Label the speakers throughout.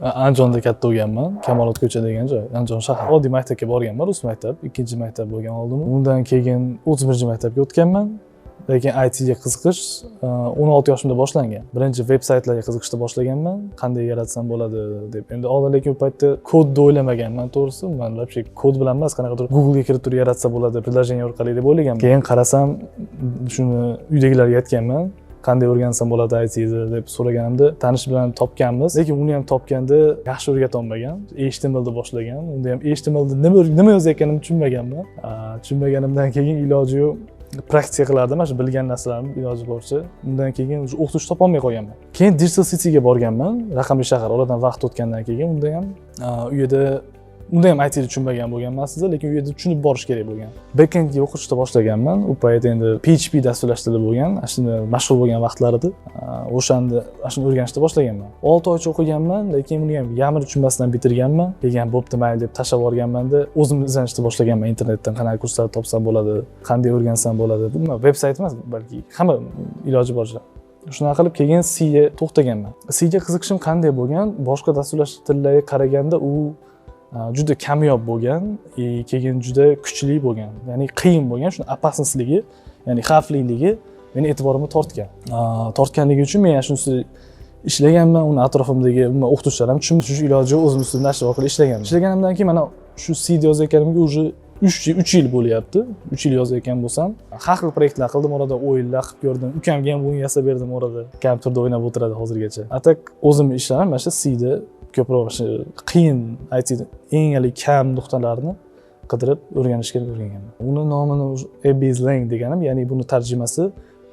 Speaker 1: Andijonda katta bo'lganman. Kamolot ko'cha degan joy, Andijon shahar. Oddiy maktabga borganman, rus maktab, ikkinchi maktab bo'lgan oldin. Undan keyin 31-maktabga o'tganman. Lekin IT ga qiziqish 16 yoshimda boshlangan. Birinchi veb saytlarga qiziqishni boshlaganman. Qanday yaratsam bo'ladi deb. Endi oldin lekin u paytda kodni o'ylamaganman, to'g'risi. Man вообще kod bilan emas, qanaqadir Google'ga kirib turib yaratsa bo'ladi, приложение orqali deb o'ylaganman. Keyin qarasam, shuni uydagilarga aytganman. Qanday o'rgansam bo'ladi ITni deb so'raganimda tanish bilan topganmiz, lekin uni ham topganda yaxshi o'rgatolmagan. HTMLda boshlagan, unda ham HTMLda nima yozayotganimni tushunmaganman. Tushunmaganimdan keyin iloji yo'q, praktika qilardim mana shu bilgan narsalarimni iloji boricha. Undan keyin уже o'qituvchi topolmay qolganman. Keyin Digital Cityga borganman, raqamli shahar. Oradan vaqt o'tgandan keyin unda ham u yerda unda ham ITni tushunmagan bo'lganman aslida, lekin u yerda tushunib borish kerak bo'lgan. Backendga o'qishni boshlaganman. U payt endi PHP dasturlash tili bo'lgan, ana shunda mashhur bo'lgan vaqtlar edi. O'shanda ana shuni o'rganishni boshlaganman. 6 oycha o'qiganman, lekin buni ham yarmini tushunmasdan bitirganman. Keyin bo'pti, mayli deb tashlab yuborganmanda, o'zim izlanishni boshlaganman internetdan, qanaqa kurslar topsam bo'ladi, qanday o'rgansam bo'ladi. Bu veb sayt emas, balki hamma iloji boricha. Shunaqa qilib keyin C ga to'xtaganman. C ga qiziqishim qanday bo'lgan? Boshqa dasturlash tillariga qaraganda u juda kamyob bo'lgan, keyin juda kuchli bo'lgan, ya'ni qiyin bo'lgan, shuni опасность ligi, ya'ni xavfliligi meni e'tiborimni tortgan. Tortganligi uchun men shuni ustida ishlaganman, uni atrofimdagi umuman o'qituvchilar ham tushunib, shu iloji o'zim ustimda shu orqali ishlaganman. Ishlaganimdan keyin mana shu C da yozayotganimga уже 3 yil bo'lyapti. 3 yil yozayotgan bo'lsam, har xil proyektlar qildim, orada o'yinlar qilib ko'rdim. Ukamga ham o'yin yasab berdim orada. Kompyuterda o'ynab o'tiradi hozirgacha. А так o'zimni ishlarim mana shu C da ko'proq shu qiyin IT eng haligi kam nuqtalarini qidirib o'rganishga o'rganganman. Uni nomini Abyss-Lang deganim, ya'ni buni tarjimasi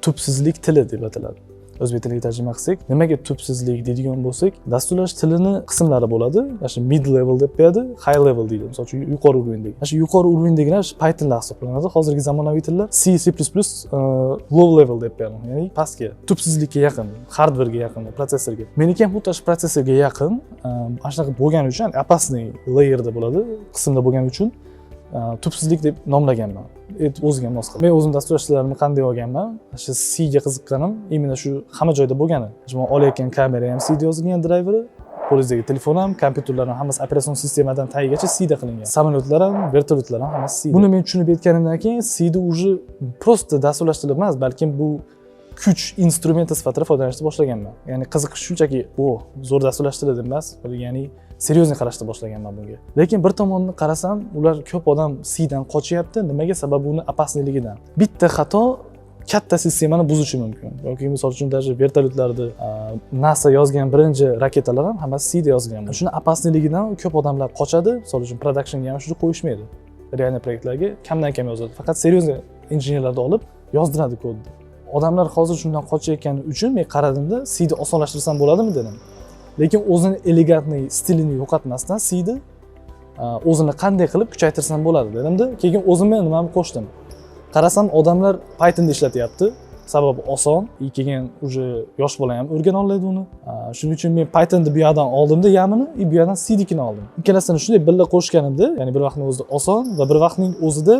Speaker 1: tubsizlik tili deb ataladi. O'zbek tiliga tarjima qilsak, nimaga tubsizlik deydigan bo'lsak, dasturlash tilini qismlari bo'ladi. Mana shu mid level deb qo'yadi, high level deydi. Misol uchun yuqori уровень dagi. Mana shu yuqori уровень dagilar Pythonlar hisoblanadi. Hozirgi zamonaviy tillar C, C++, low level deb qo'yadi. Ya'ni pastga, tubsizlikka yaqin, hardware'ga yaqin, protsessorga. Meniki ham xuddi shu protsessorga yaqin, mana shunaqa bo'lgani uchun, опасный layerda bo'ladi, qismda bo'lgani uchun tubsizlik deb nomlaganman. O'ziga mos qilib. Men o'zim dasturlash tillarimni qanday olganman? Shu C ga qiziqqanim именно shu hamma joyda bo'lgani. Shu man olayotgan kamera ham C da yozilgan drayveri, qo'lingizdagi telefon ham, kompyuterlar ham hammasi operatsion sistemadan tagigacha C da qilingan. Samolyotlar ham, vertolyotlar ham hammasi C. Buni men tushunib yetganimdan keyin C da уже просто dasturlash tili emas, balkim bu kuch instrumenti sifatida foydalanishni boshlaganman. Ya'ni qiziqish shunchaki, o, zo'r dasturlash tili deb emas, ya'ni серьезный qarashni boshlaganman bunga. Lekin bir tomondan qarasam, ular ko'p odam C dan qochyapti. Nimaga? Sababi uni опасный ligidan. Bitta xato katta sistemani buzishi mumkin. Yoki misol uchun даже vertolyotlarda NASA yozgan birinchi raketalar ham hammasi C da yozilgan. Shuni опасный ligidan ko'p odamlar qochadi. Misol uchun productionga ham shuni qo'yishmaydi. Реальный proyektlarga kamdan kam yozadi. Faqat серьезный injenerlarni olib yozdiradi kodni. Odamlar hozir shundan qochayotgani uchun men qaradimda, C ni osonlashtirsam bo'ladimi dedim. Lekin o'zini элегантный stilini yo'qotmasdan C ni o'zini qanday qilib kuchaytirsam bo'ladi dedimda, keyin o'zimni nimamni qo'shdim. Qarasam, odamlar Pythonda ishlatyapti. Sababi oson, и keyin уже yosh bola ham o'rgana oladi uni. Shuning uchun men Pythonni bu yoqdan oldimda yamini, и bu yoqdan C nikini oldim. Ikkalasini shunday birga qo'shganimda, ya'ni bir vaqtning o'zida oson va bir vaqtning o'zida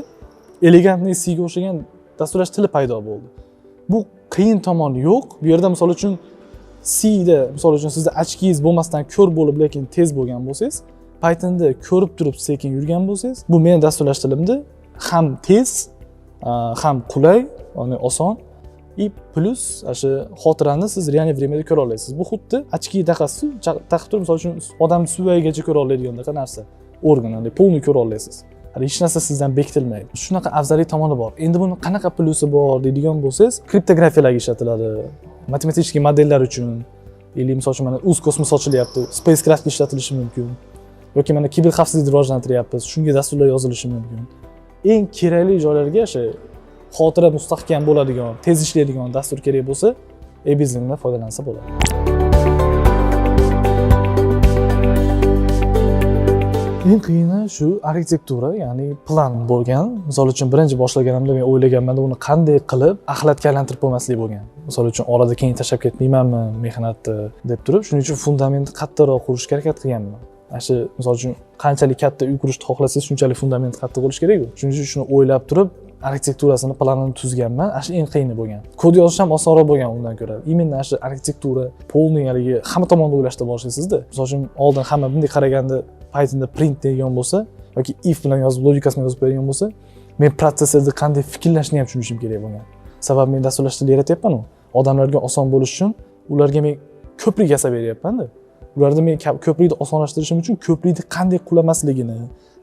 Speaker 1: элегантный C ga o'xshagan dasturlash tili paydo bo'ldi. Bu qiyin tomoni yo'q. Bu yerda misol uchun C da misol uchun sizda очки ngiz bo'lmasdan ko'r bo'lib, lekin tez bo'lgan bo'lsangiz, Pythonda ko'rib turib sekin yurgan bo'lsangiz, bu meni dasturlash tilimda ham tez, ham qulay, ya'ni oson и плюс shu xotirani siz реальный время da ko'ra olasiz. Bu xuddi очки taqasiz, taqib turib, misol uchun odamni suvagigacha ko'ra oladigandaqa narsa. Organ, ya'ni полный ko'ra olasiz. Hali hech narsa sizdan bekitilmaydi. Shunaqa afzallik tomoni bor. Endi buni qanaqa plusi bor deydigan bo'lsangiz, kriptografiyalarga ishlatiladi, matematik modellar uchun, или misol uchun mana Uzkosmos ochilyapti, spacecraftga ishlatilishi mumkin. Yoki mana kiber xavfsizlikni rivojlantiryapmiz, shunga dasturlar yozilishi mumkin. Eng kerakli joylarga o'sha xotira mustahkam bo'ladigan, tez ishlaydigan dastur kerak bo'lsa, Abyss-dan foydalansa bo'ladi. Eng qiyini shu arxitektura, ya'ni plan bo'lgan. Misol uchun birinchi boshlaganimda men o'ylaganman, uni qanday qilib axlatga aylantirib qo'ymaslik bo'lgan. Misol uchun orada keyin tashlab ketmaymanmi mehnatni deb turib, shuning uchun fundamentni qattiqroq qurishga harakat qilganman. Mana shu misol uchun qanchalik katta uy qurishni xohlasangiz, shunchalik fundament qattiq bo'lishi kerak-ku. Shuning uchun shuni o'ylab turib, Arxitekturasini, planini tuzganman. Ana shu eng qiyini bo'lgan. Kod yozish ham osonroq bo'lgan undan ko'ra. Именно ana shu arxitektura полный, haligi hamma tomonda o'ylashda boshlaysizda. Misol uchun, oldin hamma bunday qaraganda Pythonda print degan bo'lsa yoki if bilan yozib, logikasini yozib qo'yadigan bo'lsa, men protsessorda qanday fikrlashni ham tushunishim kerak bo'lgan. Sababi men dasturlash tilini yaratyapman-u. Odamlarga oson bo'lishi uchun ularga men ko'prik yasab beryapman-da. Ularda men ko'prikni osonlashtirishim uchun ko'prikni qanday qulamasligini,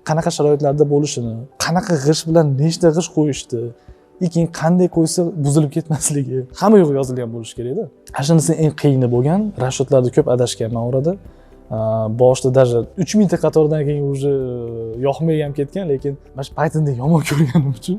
Speaker 1: qanaqa sharoitlarda bo'lishini, qanaqa g'isht bilan nechta g'isht qo'yishni, keyin qanday qo'ysa buzilib ketmasligi, hamma yo'q yozilgan bo'lishi kerakda. Ana shunisi eng qiyini bo'lgan. Расчет larda ko'p adashganman orada. Boshida даже 3000 ta qatordan keyin уже yoqmay ham ketgan, lekin mana shu Pythonni yomon ko'rganim uchun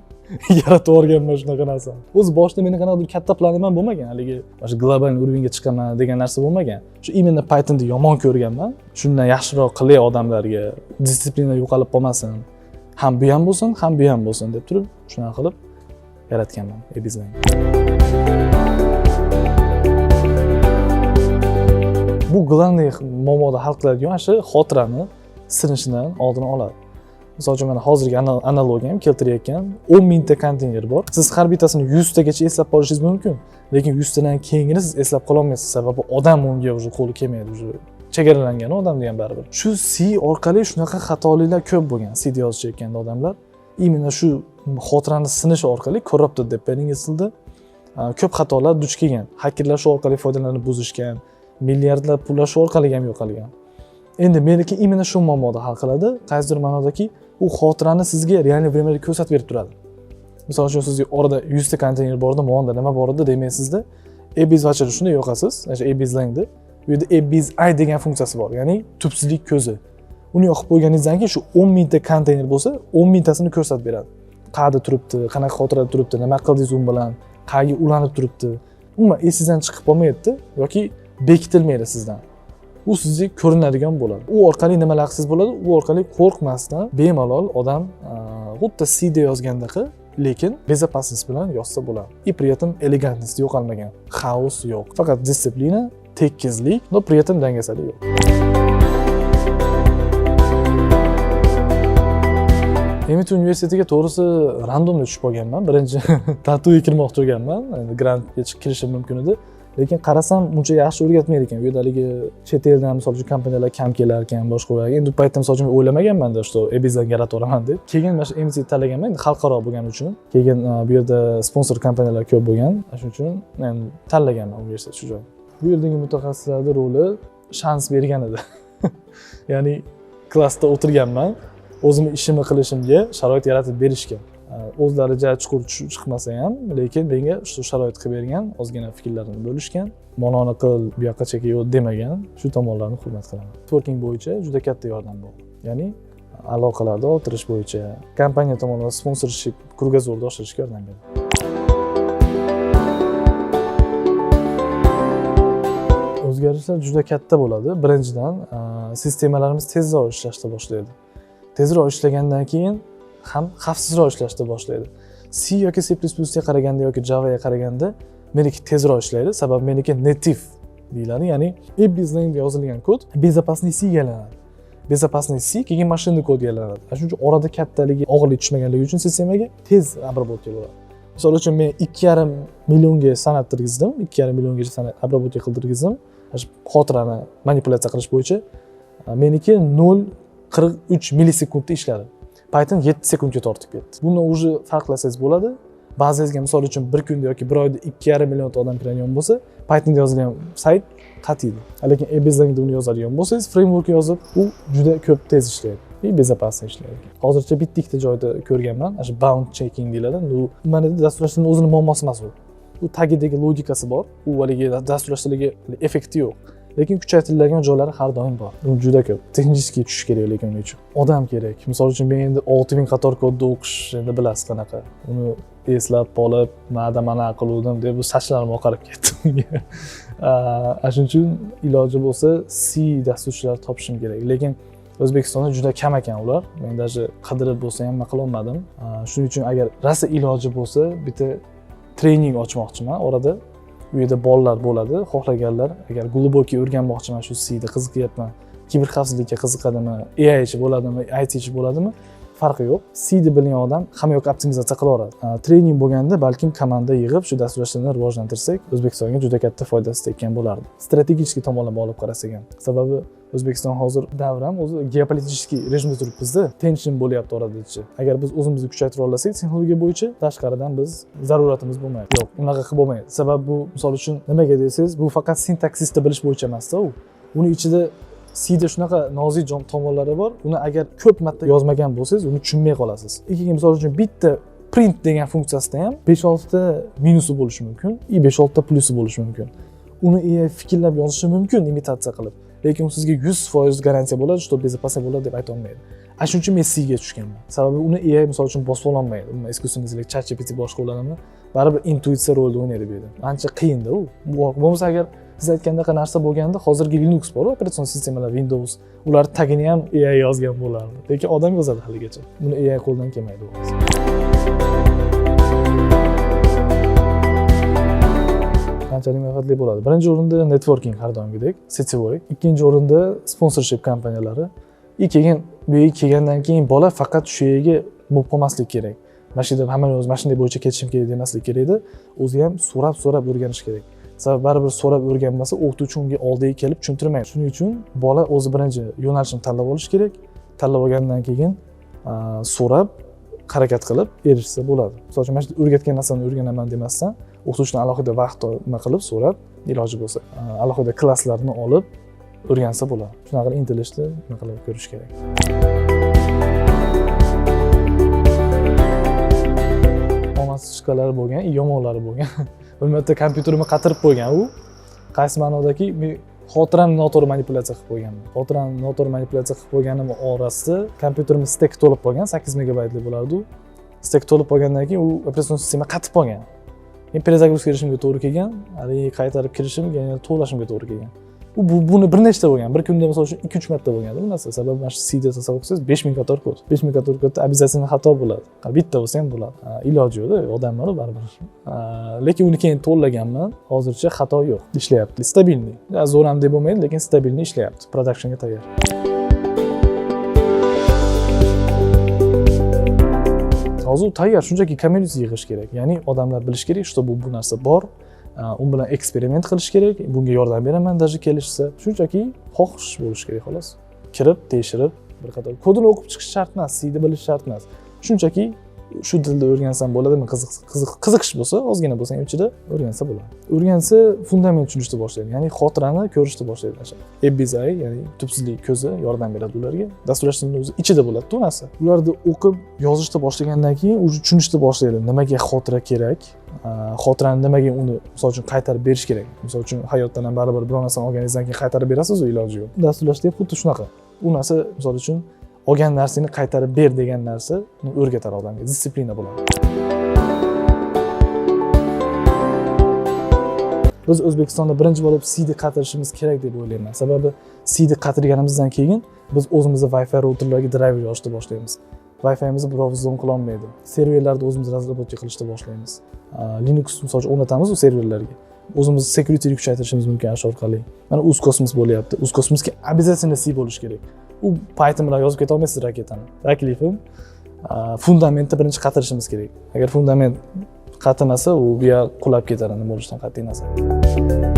Speaker 1: yaratib yuborganman shunaqa narsani. O'zi boshida meni qanaqadir katta planim ham bo'lmagan, haligi mana shu global уровень ga chiqaman degan narsa bo'lmagan. Shu именно Pythonni yomon ko'rganman. Shundan yaxshiroq qilay odamlarga, дисциплина yo'qolib qolmasin. Ham bu ham bo'lsin, ham bu ham bo'lsin deb turib, shunaqa qilib yaratganman Ebizlang. Bu главный muammoni hal qiladigan shu xotirani sinishidan oldini oladi. Misol uchun, mana hozirgi analogiya ham keltirayotgan 10 mingta konteyner bor. Siz har bittasini 100 tagacha eslab qolishingiz mumkin, lekin 100 tadan keyingini siz eslab qololmaysiz, sababi odam unga уже qo'li kelmaydi, уже chegaralangan odam degan baribir. Shu C orqali shunaqa xatoliklar ko'p bo'lgan. C da yozishayotganda odamlar именно shu xotirani sinish orqali, corrupted deb ingliz tilida, ko'p xatolar duch kelgan. Xakerlar shu orqali foydalanib buzishgan, milliardlab pullar shu orqali ham yo'qolgan. Endi meniki именно shu muammoni hal qiladi. Qaysidir ma'nodaki, u xotirani sizga реальный время da ko'rsatib berib turadi. Misol uchun, sizga orada 100 ta konteyner bor edi, onda nima bor edi demaysizda, Abyss Watcherni shunday yoqasiz, o'sha Abyss Langni. Bu yerda Abyss Eye degan funksiyasi bor, ya'ni tubsizlik ko'zi. Uni yoqib qo'yganingizdan keyin shu 10 mingta konteyner bo'lsa, 10 mingtasini ko'rsatib beradi. Qayerda turibdi, qanaqa xotirada turibdi, nima qildingiz u bilan, qayerga ulanib turibdi. Umuman esingizdan chiqib qolmaydi yoki bekitilmaydi sizdan. U sizga ko'rinadigan bo'ladi. U orqali nimalar qilsangiz bo'ladi? U orqali qo'rqmasdan bemalol odam xuddi C da yozgandaqa, lekin безопасность bilan yozsa bo'ladi. И при этом элегантность yo'qolmagan. Хаос yo'q. Faqat дисциплина, tekizlik, но при этом dangasalik yo'q. MIT universitetiga to'g'risi рандом da tushib qolganman. Birinchi TATUga kirmoqchi bo'lganman. Endi grantga chiqib kirishim mumkin edi. Lekin qarasam uncha yaxshi o'rgatmaydi ekan. Bu yerda haligi chet eldan misol uchun kompaniyalar kam kelar ekan, boshqa. Endi u paytda misol uchun o'ylamaganmanda, что Ebizdan yaratib yuboraman deb. Keyin mana shu MIT tanlaganman, endi xalqaro bo'lgani uchun. Keyin bu yerda sponsor kompaniyalar ko'p bo'lgan. Shuning uchun men tanlaganman universitet shu joyni. Bu yerdagi mutaxassislarning roli shans bergan edi. Ya'ni klassda o'tirganman, o'zimni ishimni qilishimga sharoit yaratib berishgan. O'zlari ja chuqur tushib chiqmasa ham, lekin menga shu sharoit qilib bergan, ozgina fikrlarini bo'lishgan. Manoni qil, bu yoqqa cheki yo'q demagan. Shu tomonlarini hurmat qilaman. Networking bo'yicha juda katta yordam bo'ldi. Ya'ni aloqalarni orttirish bo'yicha kompaniya tomonidan sponsorship, кругозор ni oshirishga yordam berdi. O'zgarishlar juda katta bo'ladi. Birinchidan, sistemalarimiz tezroq ishlashni boshlaydi. Tezroq ishlagandan keyin ham xavfsizroq ishlashni boshlaydi. C yoki C++ ga qaraganda yoki Java'ga qaraganda meniki tezroq ishlaydi. Sababi meniki native deyiladi, ya'ni Abyss yozilgan kod безопасный C ga aylanadi. Безопасный C keyin машинный kodga aylanadi. Shuning uchun orada kattaligi, og'irlik tushmaganligi uchun sistemaga tez обработка bo'ladi. Misol uchun, men 2,5 millionga san'at kirgizdim, 2,5 milliongacha san'at обработка qildirgizdim. Shu xotirani manipulyatsiya qilish bo'yicha meniki 0,43 millisekundda ishladi. Python 7 sekundga tortib ketdi. Buni уже farqlasangiz bo'ladi. Ba'zingizga misol uchun bir kunda yoki bir oyda 2,5 million odam kiradigan bo'lsa, Pythonda yozilgan sayt qatiydi. Lekin Abyss'da uni yozadigan bo'lsangiz, framework yozib, u juda ko'p tez ishlaydi. И безопасно ishlaydi. Hozircha bitta ikkita joyda ko'rganman. Shu bound checking deyiladi. Bu mana dasturlashning o'zini muammosi emas u. U tagidagi logikasi bor. U haligi dasturlashdagi effekti yo'q. Lekin kuchaytiriladigan joylari har doim bor. U juda ko'p. Texnический tushish kerak lekin uning uchun. Odam kerak. Misol uchun, men endi 6000 qator kodni o'qish, endi bilasiz qanaqa. Uni eslab qolib, mana mana qiluvdim deb bu sochlarim oqarib ketdi unga. Shuning uchun iloji bo'lsa C dasturchilar topishim kerak. Lekin O'zbekistonda juda kam ekan ular. Men даже qidirib bo'lsa ham nima qilolmadim. Shuning uchun agar rosa iloji bo'lsa, bitta trening ochmoqchiman orada. U yerda bolalar bo'ladi, xohlaganlar agar глубокий o'rganmoqchiman, shu Cda qiziqyapman, kiber xavfsizlikka qiziqadimi, AIchi bo'ladimi, ITchi bo'ladimi, Farqi yo'q. C ni bilgan odam hamma yoqqa optimizatsiya qila oladi. Trening bo'lganda balkim komanda yig'ib shu dasturlashni rivojlantirsak, O'zbekistonga juda katta foydasi tekkan bo'lardi. Strategik tomonlama olib qarasak ham. Sababi O'zbekiston hozir davram o'zi geopolitik rejimda turibmizda, tension bo'lyapti orada-chi. Agar biz o'zimizni kuchaytira olsak texnologiya bo'yicha, tashqaridan biz zaruratimiz bo'lmaydi. Yo'q, unaqa qilib bo'lmaydi. Sababi bu, misol uchun, nimaga desangiz, bu faqat sintaksisni bilish bo'yicha emasda u. Uni ichida C'da shunaqa nozik tomonlari bor. Uni agar ko'p marta yozmagan bo'lsangiz, uni tushunmay qolasiz. Keyin misol uchun bitta print degan funksiyasida ham 5-6 ta minusi bo'lishi mumkin, и 5-6 ta plusi bo'lishi mumkin. Uni AI fikrlab yozishi mumkin, imitatsiya qilib. Lekin u sizga 100% garantiya bo'ladi, что безопасно bo'ladi deb ayta olmaydi. Ana shuning uchun men C ga tushganman. Sababi uni AI misol uchun bosib ololmaydi. Umuman искусственный интеллект, ChatGPT boshqa ularni baribir intuitsiya rolida o'ynaydi bu yerda. Ancha qiyinda u. Bo'lmasa agar siz aytgandaqa narsa bo'lganda hozirgi Linux bor, operatsion sistemalar, Windows, ular tagini ham AI yozgan bo'lardi. Lekin odam yozadi haligacha. Buni AI qo'ldan kelmaydi u. Qanchalik manfaatli bo'ladi? Birinchi o'rinda networking har doimgidek, сетевой. Ikkinchi o'rinda sponsorship kompaniyalari. И keyin bu yerga kelgandan keyin bola faqat shu yerga bo'lib qolmaslik kerak. Mana shu yerda hamma o'zi mana shunday bo'yicha ketishim kerak demaslik kerakda. O'zi ham so'rab-so'rab o'rganish kerak. Sababi baribir so'rab o'rganmasa, o'qituvchi unga oldiga kelib tushuntirmaydi. Shuning uchun bola o'zi birinchi yo'nalishini tanlab olish kerak. Tanlab olgandan keyin so'rab harakat qilib erishsa bo'ladi. Misol uchun, mana shu o'rgatgan narsani o'rganaman demasdan, o'qituvchidan alohida vaqt nima qilib so'rab, iloji bo'lsa, alohida klasslarni olib o'rgansa bo'ladi. Shunaqa qilib intilishni nima qilib ko'rish kerak. Omadsiz chiqqanlari bo'lgan, yomonlari bo'lgan. Bir marta kompyuterimni qatirib qo'ygan u. Qaysi ma'nodaki, men xotiramni noto'g'ri manipulyatsiya qilib qo'yganman. Xotiramni noto'g'ri manipulyatsiya qilib qo'yganim orasida kompyuterimni stek to'lib qolgan, 8 megabaytli bo'lardi u. Stek to'lib qolgandan keyin u operatsion sistema qatib qolgan. Men перезагрузка qilishimga to'g'ri kelgan, haligi qaytarib kirishim, yana to'lashimga to'g'ri kelgan. U buni bir nechta bo'lgan. Bir kunda misol uchun 2-3 marta bo'lgan bu narsa. Sababi mana shu C da tasavvur qilsangiz 5000 qator kod. 5000 qator kodda обязательно xato bo'ladi. Bitta bo'lsa ham bo'ladi. Iloji yo'q-da, odamlar baribir. Lekin uni keyin to'laganman. Hozircha xato yo'q. Ishlayapti. Stabilniy. Zo'r ham deb bo'lmaydi, lekin stabilniy ishlayapti. Productionga tayyor. Hozir tayyor, shunchaki community yig'ish kerak. Ya'ni odamlar bilish kerak, что bu narsa bor. U bilan eksperiment qilish kerak. Bunga yordam beraman даже kelishsa. Shunchaki xohish bo'lishi kerak xolos. Kirib, tekshirib, bir qator kodini o'qib chiqish shart emas, C'ni bilish shart emas. Shunchaki shu tilda o'rgansam bo'ladimi, qiziqish bo'lsa, ozgina bo'lsa ham ichida o'rgansa bo'ladi. O'rgansa fundament tushunishni boshlaydi, ya'ni xotirani ko'rishni boshlaydi. Abyss Eye, ya'ni tubsizlik ko'zi yordam beradi ularga. Dasturlashning o'zi ichida bo'ladi bu narsa. Ularni o'qib yozishni boshlagandan keyin уже tushunishni boshlaydi, nimaga xotira kerak, xotirani nimaga uni misol uchun qaytarib berish kerak. Misol uchun hayotdan ham baribir biror narsani olganingizdan keyin qaytarib berasiz, u iloji yo'q. Dasturlashda ham xuddi shunaqa. U narsa misol uchun olgan narsangni qaytarib ber degan narsa o'rgatadi odamga, disiplina bo'ladi. Biz O'zbekistonda birinchi bo'lib C'ni qatirishimiz kerak deb o'ylayman. Sababi C'ni qatirganimizdan keyin biz o'zimizni Wi-Fi routerlarga driver yozishni boshlaymiz. Wi-Fi'mizni birov взлом qila olmaydi. Serverlarni o'zimiz разработка qilishni boshlaymiz. Linux misol uchun o'rnatamiz u serverlarga. O'zimiz securityni kuchaytirishimiz mumkin shu orqali. Mana Uzkosmos bo'lyapti. Uzkosmosga обязательно C bo'lishi kerak. U Python bilan yozib keta olmaysiz raketani. Taklifim, fundamentni birinchi qatirishimiz kerak. Agar fundament qatimasa, u bu yer qulab ketadi, nima bo'lishidan qat'iy nazar.